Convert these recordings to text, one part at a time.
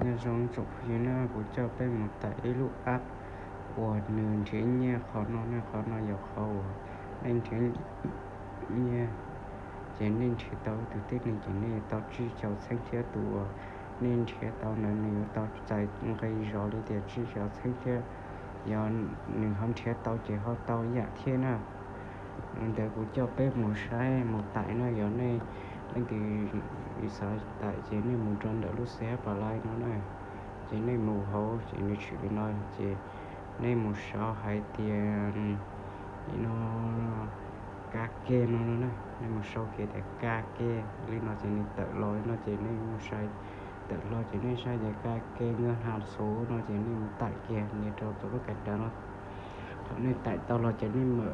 Nyob zoo tsoom phooj ywg na, kuv coj peb mus tải ib lub app uas nws nrhiav nyiaj qhov no ne. Qhov no yog qhov uas nej nrhiav nyiaj ces nej nrhiav tau tus tib neeg ces nej yuav tau tsib caug txheeb thiab. Tus uas nej nrhiav tau ntawd nws yuav tau txais nqi zov li tias tsib caug txheeb thiab. Yog nws ho nrhiav tau ces ho tau ib yam thiab na. Ntawd kuv coj peb mus saib mus tải na. Yog nej leej twg xav tải ces nej mus rau ntawm lub xab pas lais no na, ces nej mus hauv ces nws tshwm li no ces nej mus sau hais tias li no, ka ke no no na. Nej mus sau kiag tias ka ke li no ces nws tawm los li no ces nej mus saib, tawm los ces nej saib tias ka ke nkaj ha xuv no ces nej mus tải kiag nias rau tus lub kas das no. Thaum nej tải tau los ces nej mam,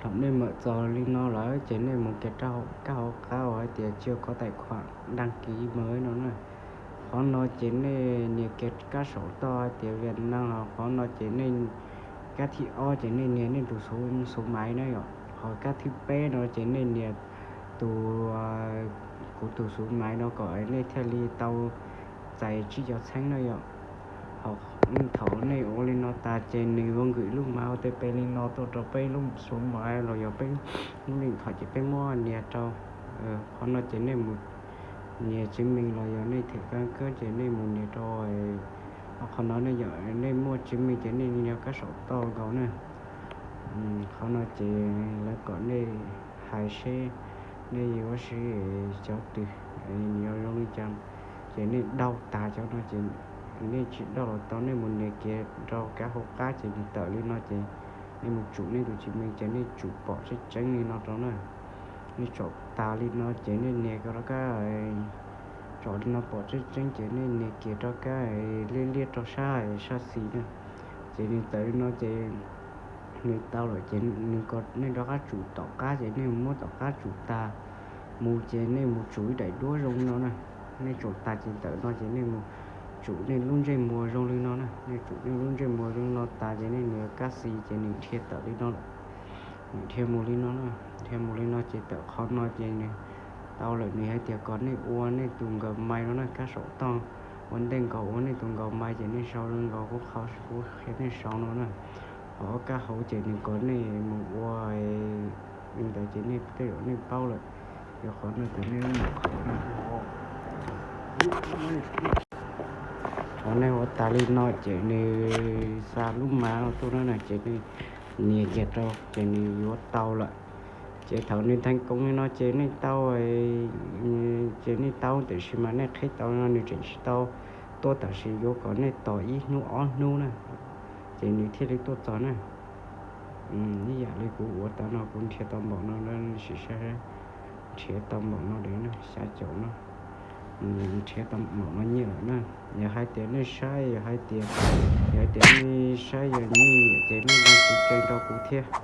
thaum nej mam txog li no lawm ces nej mus kiag rau kab hauv qab uas hais tias chưa có tài khoản đăng ký mới no na. Qhov no ces nej nias kiag kab saum toj hais tias Việt Nam, ho qhov no ces nej, kab thib ob ces nej nias nej tus số, số máy na yom. Ho kab thib peb no ces nej nias tus, kuv tus số máy no kom nej thiaj li tau txais tsib caug txheeb na yom. Thaum nej ua li no tas ces nws ua nkws lub mã OTP li no tuaj rau peb lub số máy los yog peb lub điện thoại ces peb muab nias rau. Qhov no ces nej mus nias chứng minh los yog nej thẻ căn cước ces nej mus nias rau. Qhov no nej yog nej muaj chứng minh ces nej nias kab saum toj nkaus na. Qhov no ces lawv kom nej hais seb nej yuav siv cov twg, nws yuav zoo li cas. Ces nej đọc tas cov no ces nej tsis đọc los tau, nej mus nias kiag rau kab hauv qab ces nws tawm li no ces nej mus tsum nej tus chứng minh ces nej tsum pom tseeb tseeb li no rau na. Nej tsom tas li no ces nej nias rau kab, tsom li no pom tseeb tseeb ces nej nias kiag rau kab liab liab rau sab, sab xis na. Ces nws tawm li no ces nws tau lawm ces nws kom nej rov qab tsum tom qab ces nej muab tom qab tsum tas mus ces nej mus tsum ib daim duab zoo li no na. Nej tsum tas ces ntawm no ces nej mus tsum nej lub ntsej muag zoo li no na. Nej tsum nej lub ntsej muag zoo li no tas ces nej nias kab xis ces nws dhia tawm li no lawm. Nws dhia mus li no na, dhia mus li no ces tawm qhov no ces nws tau lawm, nws hais tias kom nej ua nej tus nkaus mais no na, kab saum toj ua ntej nkaus ua nej tus nkaus mais ces nej sau zoo nkaus kuv qhov kuv qhia nej sau no na. Ho ob kab hauv ces nws kom nej mus ua li ntawd ces nej tej zaum nej paub lawm. Yog qhov no ces nej ua, qhov nej ua tas li no ces nws xa lub mã no tuaj na, ces nej nias kiag rau ces nws yuav tau lawm. Ces thaum nws thành công li no ces nej tau, ces nej tau, tiam sis mas nej qhib tau no nws tseem tsis tau tuaj, tam sim yuav kom nej tos ib hnub ob hnub na, ces nws thiaj li tuaj txog na. Ib yam li kuv ua tas no, kuv nrhiav tau npaum no, sim saib, nrhiav tau npaum no dev na, xya caum no, nrhiav tau npaum no nyiaj lawm na. Yog hais tias nej saib, yog hais tias, yog hais tias nej saib yog nyiaj ces nej đăng ký kênh rau kuv thiab.